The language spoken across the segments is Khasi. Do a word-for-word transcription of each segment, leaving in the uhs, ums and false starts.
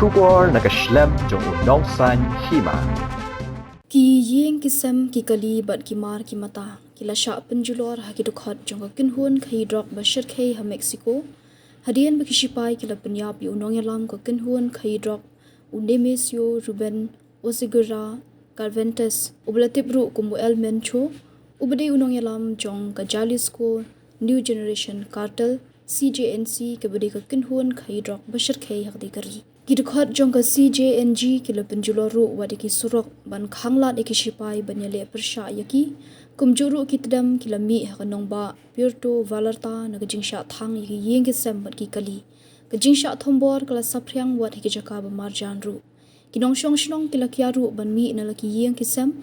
Khubor na ka shlem jong u Nongsaiñ Hima. Ki ïing ki sem, ki kali bad ki mar ki mata ki la shah pynjulor ha ki dkhot jong ka kynhun khaïi drok ba shyrkhei ha Mexico, hadien ba ki shipai ki la pynïap ïa u nongïalam ka kynhun khaïi drok, u Nemesio Ruben Oseguera Cervantes, uba la tip ruh kum u El Mencho, uba dei u nongïalam jong ka Jalisco New Generation Cartel, C J N C, kaba dei ka kynhun khaïi drok ba shyrkhei ha katei ka ri. Ki dkhot jong ka C J N G ki la pynjulor ruh wat ïa ki surok ban khanglad ïa ki shipai ban ïaleh pyrshah ïa ki. Kumjuh ruh ki tdem ki la mih ha ka nongbah Puerto Vallarta na ka jingshah thang ïa ki ïing ki sem bad ki kali. Ka jingshah thombor ka la saphriang wat ha ki jaka ba marjan ruh. Ki nongshong shnong ki la kiar ruh ban mih na la ki ïing ki sem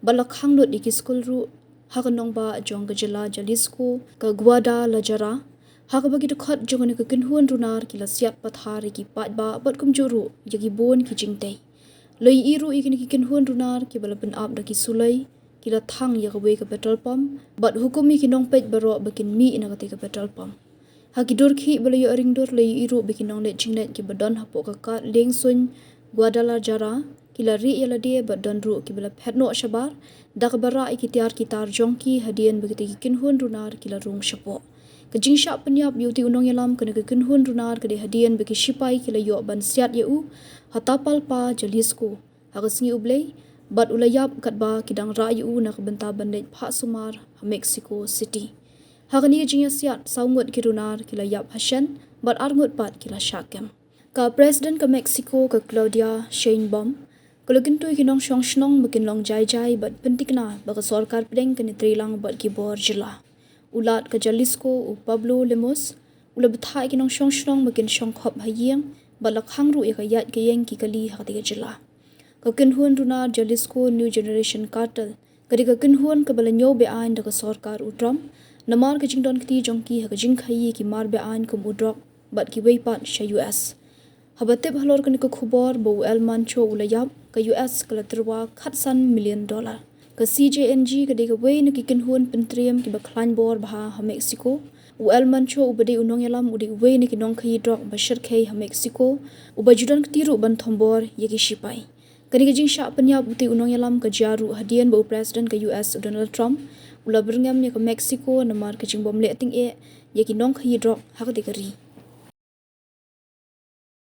bad la khang lut ïa ki skul ruh ha ka nongbah jong ka jylla Jalisco, ka Guadalajara, ha kaba ki dkhot jong kane ka kynhun runar ki la siat pathar ïa ki paidbah bad kumjuh ruh ïa ki bun ki jingtei. La ïohi ruh ïa kine ki kynhun runar kiba la pynap da ki suloi, ki la thang ïa kawei ka petrol pump bad hukum ïa ki nongpeit baroh ba kin mih na katei ka petrol pump. Ha ki dur khih ba la ïoh ring dur, la ïohi ruh ba ki nongleit jingleit kiba don hapoh ka kad liengsuiñ Guadalajara ki la rieh ïa lade bad don ruh kiba la phet noh shabar da kaba rah ïa ki tiar ki tar jong ki hadien ba kitei ki kynhun runar ki la rung shapoh. Ka jingshah pynïap ïa utei u nongïalam kane ka kynhun runar ka dei hadien ba ki shipai ki la ïoh ban siat ïa u ha Tapalpa, Jalisco, ha ka sngi U Blei, bad u la ïap katba ki dang rah ïa u na ka bynta ban leit phah sumar ha Mexico City. Ha kane ka jingïasiat, saw ngut ki runar ki la ïap ha shen bad ar ngut pat ki la shah kem. Ka President ka Mexico, ka Claudia Sheinbaum, ka la kyntu ïa ki nongshong shnong ba kin long jai jai bad pynthikna ba ka sorkar pdeng kan ïatreilang bad ki bor jylla. U Lat ka Jalisco, u Pablo Lemos, u la bthah ïa ki nongshong shnong ba kin shong khop ha ïing bad la khang ruh ïa ka ïaid ka ïeng ki kali ha katei ka jylla. Ka kynhun runar Jalisco New Generation Cartel ka dei ka kynhun kaba la ñiew be-aiñ da ka sorkar u Trump namar ka jingdon kti jong ki ha ka jingkhaïi ïa ki mar be-aiñ kum u drok bad kiwei pat sha U S. Haba tip halor kane ka khubor ba u El Mencho u la ïap, ka U S ka la tyrwa khatsan million dollar. Ka C J N G ka dei kawei na ki kynhun pyntriem kiba khlaiñ bor bha ha Mexico. U El Mencho uba dei u nongïalam u dei uwei na ki nongkhaïi drok ba shyrkhei ha Mexico, uba ju don kti ruh ban thombor ïa ki shipai. Kane ka jingshah pynïap utei u nongïalam ka jia ruh hadien ba u President ka U S u Donald Trump u la byrngem ïa ka Mexico namar ka jingbym leh tyngeh ïa ki nongkhaïi drok ha katei ka ri.